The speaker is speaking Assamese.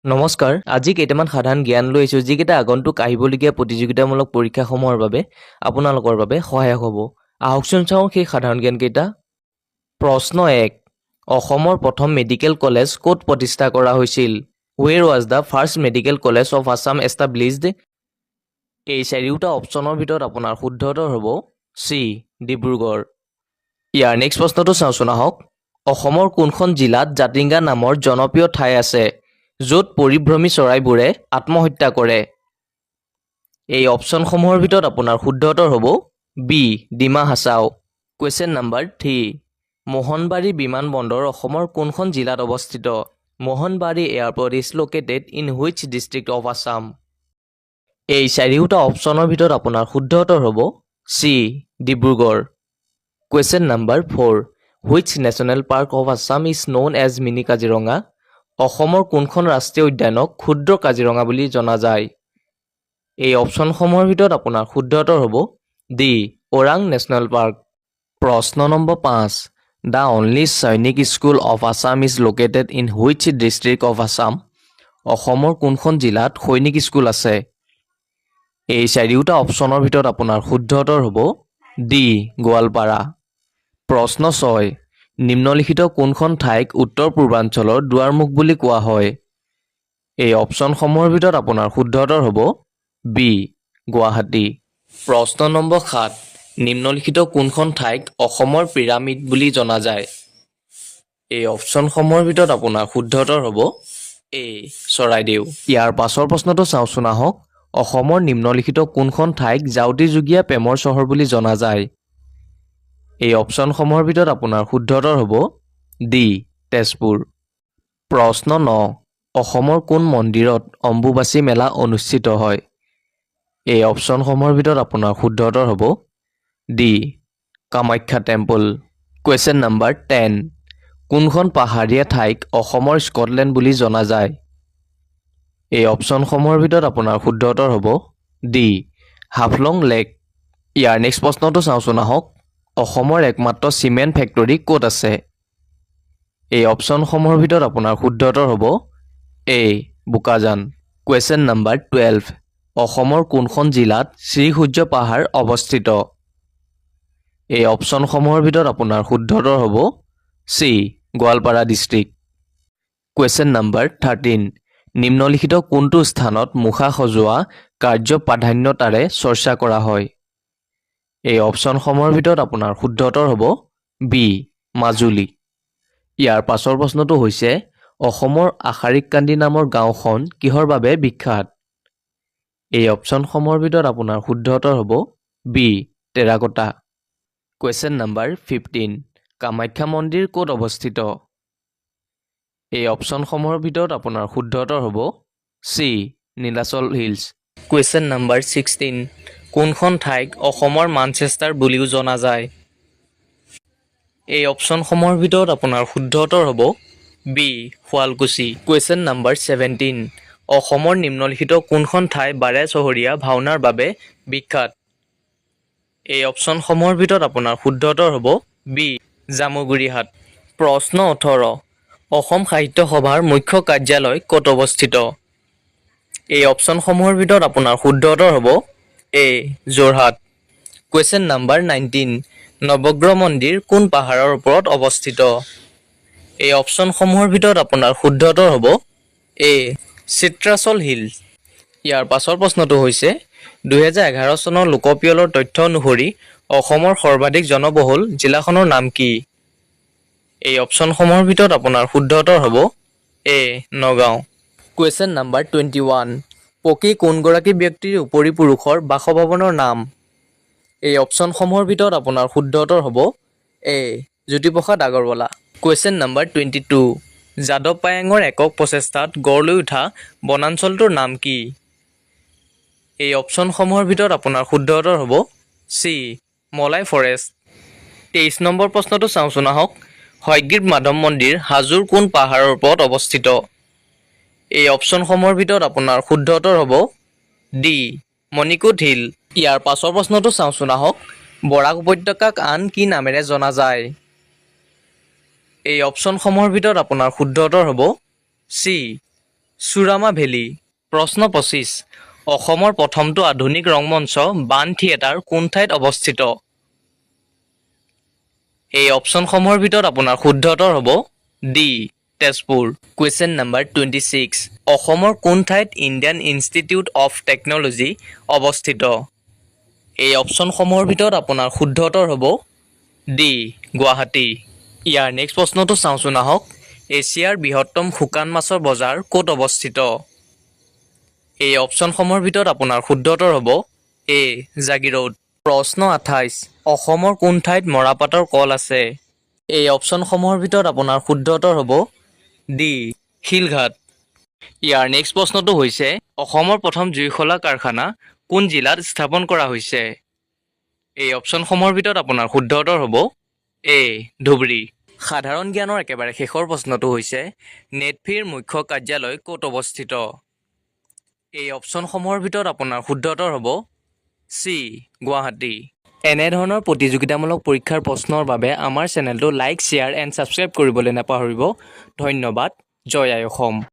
নমস্কাৰ, আজি কেইটামান সাধাৰণ জ্ঞান লৈ আহিছোঁ, যিকেইটা আগন্তুক আহিবলগীয়া প্ৰতিযোগিতামূলক পৰীক্ষাসমূহৰ বাবে আপোনালোকৰ বাবে সহায়ক হ'ব। আহকচোন চাওঁ সেই সাধাৰণ জ্ঞানকেইটা। প্ৰশ্ন 1, অসমৰ প্ৰথম মেডিকেল কলেজ ক'ত প্ৰতিষ্ঠা কৰা হৈছিল? Where was the first medical college of Assam established? এই চাৰিওটা অপশ্যনৰ ভিতৰত আপোনাৰ শুদ্ধ উত্তৰ হ'ব চি, ডিব্ৰুগড়। ইয়াৰ নেক্সট প্ৰশ্নটো চাওঁচোন আহক। অসমৰ কোনখন জিলাত জাতিংগা নামৰ জনপ্ৰিয় ঠাই আছে, য'ত পৰিভ্ৰমী চৰাইবোৰে আত্মহত্যা কৰে? এই অপশ্যনসমূহৰ ভিতৰত আপোনাৰ শুদ্ধ উত্তৰ হ'ব B, Dima Hasao. Question number 3, Mohanbari বিমানবন্দৰ অসমৰ কোনখন জিলাত অৱস্থিত? Mohanbari Airport is located in which district of Assam? এই চাৰিওটা অপশ্যনৰ ভিতৰত আপোনাৰ শুদ্ধ উত্তৰ হ'ব C, Dibrugarh. Question number 4, which national park of Assam is known as Mini Kaziranga? অসমৰ কোনখন ৰাষ্ট্ৰীয় উদ্যানক ক্ষুদ্ৰ কাজিৰঙা বুলি জনা যায়? এই অপশ্যনসমূহৰ ভিতৰত আপোনাৰ শুদ্ধ উত্তৰ হ'ব ডি, ওৰাং নেশ্যনেল পাৰ্ক। প্ৰশ্ন number 5, the only Sainik School of Assam is located in which district of Assam? অসমৰ কোনখন জিলাত সৈনিক স্কুল আছে? এই চাৰিওটা অপশ্যনৰ ভিতৰত আপোনাৰ শুদ্ধ উত্তৰ হ'ব ডি, গোৱালপাৰা। প্ৰশ্ন 6, নিম্নলিখিত কোনখন ঠাইক উত্তৰ পূৰ্বাঞ্চলৰ দুৱাৰমুখ বুলি কোৱা হয়? এই অপশ্যনসমূহৰ ভিতৰত আপোনাৰ শুদ্ধ উত্তৰ হ'ব বি, গুৱাহাটী। প্ৰশ্ন নম্বৰ 7, নিম্নলিখিত কোনখন ঠাইক অসমৰ পিৰামিড বুলি জনা যায়? এই অপশ্যনসমূহৰ ভিতৰত আপোনাৰ শুদ্ধ উত্তৰ হ'ব এ, চৰাইদেউ। ইয়াৰ পাছৰ প্ৰশ্নটো চাওঁচোন আহক। অসমৰ নিম্নলিখিত কোনখন ঠাইক যাউতিযুগীয়া প্ৰেমৰ চহৰ বুলি জনা যায়? এই অপশ্যনসমূহৰ ভিতৰত আপোনাৰ শুদ্ধ উত্তৰ হ'ব ডি, তেজপুৰ। প্ৰশ্ন 9, অসমৰ কোন মন্দিৰত অম্বুবাচী মেলা অনুষ্ঠিত হয়? এই অপশ্যনসমূহৰ ভিতৰত আপোনাৰ শুদ্ধ উত্তৰ হ'ব D, Kamakhya temple. Question number 10, কোনখন পাহাৰীয়া ঠাইক অসমৰ স্কটলেণ্ড বুলি জনা যায়? এই অপশ্যনসমূহৰ ভিতৰত আপোনাৰ শুদ্ধ উত্তৰ হ'ব ডি, হাফলং লেক। ইয়াৰ নেক্সট প্ৰশ্নটো চাওঁচোন আহক। অসমৰ একমাত্ৰ চিমেণ্ট ফেক্টৰী ক'ত আছে? এই অপশ্যনসমূহৰ ভিতৰত আপোনাৰ শুদ্ধ উত্তৰ হ'ব এ, বোকাজান। কুৱেশ্যন নাম্বাৰ 12, অসমৰ কোনখন জিলাত শ্ৰীসূৰ্য পাহাৰ অৱস্থিত? এই অপশ্যনসমূহৰ ভিতৰত আপোনাৰ শুদ্ধ উত্তৰ হ'ব C, Goalpara district. Question number 13, নিম্নলিখিত কোনটো স্থানত মুখা সজোৱা কাৰ্য প্ৰাধান্যতাৰে চৰ্চা কৰা হয়? এই অপশ্যনসমূহৰ ভিতৰত আপোনাৰ শুদ্ধ উত্তৰ হ'ব বি, মাজুলী। ইয়াৰ পাছৰ প্ৰশ্নটো হৈছে, অসমৰ আশাৰীকান্দি নামৰ গাঁওখন কিহৰ বাবে বিখ্যাত? এই অপশ্যনসমূহৰ ভিতৰত আপোনাৰ শুদ্ধ উত্তৰ হ'ব B, terracotta. Question number 15, Kamakhya মন্দিৰ ক'ত অৱস্থিত? এই অপশ্যনসমূহৰ ভিতৰত আপোনাৰ শুদ্ধ উত্তৰ হ'ব C, Nilachal hills. Question number 16, কোনখন ঠাইক অসমৰ মানচেষ্টাৰ বুলিও জনা যায়? এই অপশ্যনসমূহৰ ভিতৰত আপোনাৰ শুদ্ধ উত্তৰ হ'ব বি, শুৱালকুছি। কুৱেশ্যন নাম্বাৰ 17, অসমৰ নিম্নলিখিত কোনখন ঠাই বাৰেচহৰীয়া ভাওনাৰ বাবে বিখ্যাত? এই অপশ্যনসমূহৰ ভিতৰত আপোনাৰ শুদ্ধ উত্তৰ হ'ব বি, জামুগুৰিহাট। প্ৰশ্ন 18, অসম সাহিত্য সভাৰ মুখ্য কাৰ্যালয় ক'ত অৱস্থিত? এই অপশ্যনসমূহৰ ভিতৰত আপোনাৰ শুদ্ধ উত্তৰ হ'ব এ, যোৰহাট। কুৱেশ্যন নাম্বাৰ 19, নৱগ্ৰহ মন্দিৰ কোন পাহাৰৰ ওপৰত অৱস্থিত? এই অপশ্যনসমূহৰ ভিতৰত আপোনাৰ শুদ্ধ উত্তৰ হ'ব এ, চিত্ৰাচল হিল। ইয়াৰ পাছৰ প্ৰশ্নটো হৈছে, 2011 চনৰ লোকপিয়লৰ তথ্য অনুসৰি অসমৰ সৰ্বাধিক জনবহুল জিলাখনৰ নাম কি? এই অপশ্যনসমূহৰ ভিতৰত আপোনাৰ শুদ্ধ উত্তৰ হ'ব এ, নগাঁও। কুৱেশ্যন নাম্বাৰ 21, পকী কোনগৰাকী ব্যক্তিৰ উপৰিপুৰুষৰ বাসভৱনৰ নাম? এই অপশ্যনসমূহৰ ভিতৰত আপোনাৰ শুদ্ধ উত্তৰ হ'ব এ, জ্যোতিপ্ৰসাদ আগৰৱালা। কুৱেশ্যন নাম্বাৰ 22, যাদৱ পায়েঙৰ একক প্ৰচেষ্টাত গঢ় লৈ উঠা বনাঞ্চলটোৰ নাম কি? এই অপশ্যনসমূহৰ ভিতৰত আপোনাৰ শুদ্ধ উত্তৰ হ'ব চি, মলাই ফৰেষ্ট। 23 নম্বৰ প্ৰশ্নটো চাওঁচোন আহক। হয়গ্ৰীৱ মাধৱ মন্দিৰ হাজোৰ কোন পাহাৰৰ ওপৰত অৱস্থিত? এই অপশ্যনসমূহৰ ভিতৰত আপোনাৰ শুদ্ধ উত্তৰ হ'ব ডি, মণিকূট হিল। ইয়াৰ পাছৰ প্ৰশ্নটো চাওঁচোন আহক। বৰাক উপত্যকাক আন কি নামেৰে জনা যায়? এই অপশ্যনসমূহৰ ভিতৰত আপোনাৰ শুদ্ধ উত্তৰ হ'ব চি, চুৰামা ভেলী। প্ৰশ্ন 25, অসমৰ প্ৰথমটো আধুনিক ৰংমঞ্চ বাণ থিয়েটাৰ কোন ঠাইত অৱস্থিত? এই অপশ্যনসমূহৰ ভিতৰত আপোনাৰ শুদ্ধ উত্তৰ হ'ব D, Tezpur. Question number 26, অসমৰ কোন ঠাইত ইণ্ডিয়ান ইনষ্টিটিউট অফ টেকন'লজি অৱস্থিত? এই অপশ্যনসমূহৰ ভিতৰত আপোনাৰ শুদ্ধ উত্তৰ হ'ব ডি, গুৱাহাটী। ইয়াৰ নেক্সট প্ৰশ্নটো চাওঁচোন আহক। এছিয়াৰ বৃহত্তম শুকান মাছৰ বজাৰ ক'ত অৱস্থিত? এই অপশ্যনসমূহৰ ভিতৰত আপোনাৰ শুদ্ধ উত্তৰ হ'ব এ, জাগিৰোড। প্ৰশ্ন 28, অসমৰ কোন ঠাইত মৰাপাটৰ কল আছে? এই অপশ্যনসমূহৰ ভিতৰত আপোনাৰ শুদ্ধ উত্তৰ হ'ব ডি, শিলঘাট। ইয়াৰ নেক্সট প্ৰশ্নটো হৈছে, অসমৰ প্ৰথম জুইশলা কাৰখানা কোন জিলাত স্থাপন কৰা হৈছে? এই অপশ্যনসমূহৰ ভিতৰত আপোনাৰ শুদ্ধ উত্তৰ হ'ব এ, ধুবুৰী। সাধাৰণ জ্ঞানৰ একেবাৰে শেষৰ প্ৰশ্নটো হৈছে, নেডফিৰ মুখ্য কাৰ্যালয় ক'ত অৱস্থিত? এই অপশ্যনসমূহৰ ভিতৰত আপোনাৰ শুদ্ধ উত্তৰ হ'ব চি, গুৱাহাটী। এনেধৰণৰ প্ৰতিযোগিতামূলক পৰীক্ষাৰ প্ৰশ্নৰ বাবে আমাৰ চেনেলটো লাইক, শ্বেয়াৰ এণ্ড ছাবস্ক্ৰাইব কৰিবলৈ নাপাহৰিব। ধন্যবাদ। জয় আই অসম।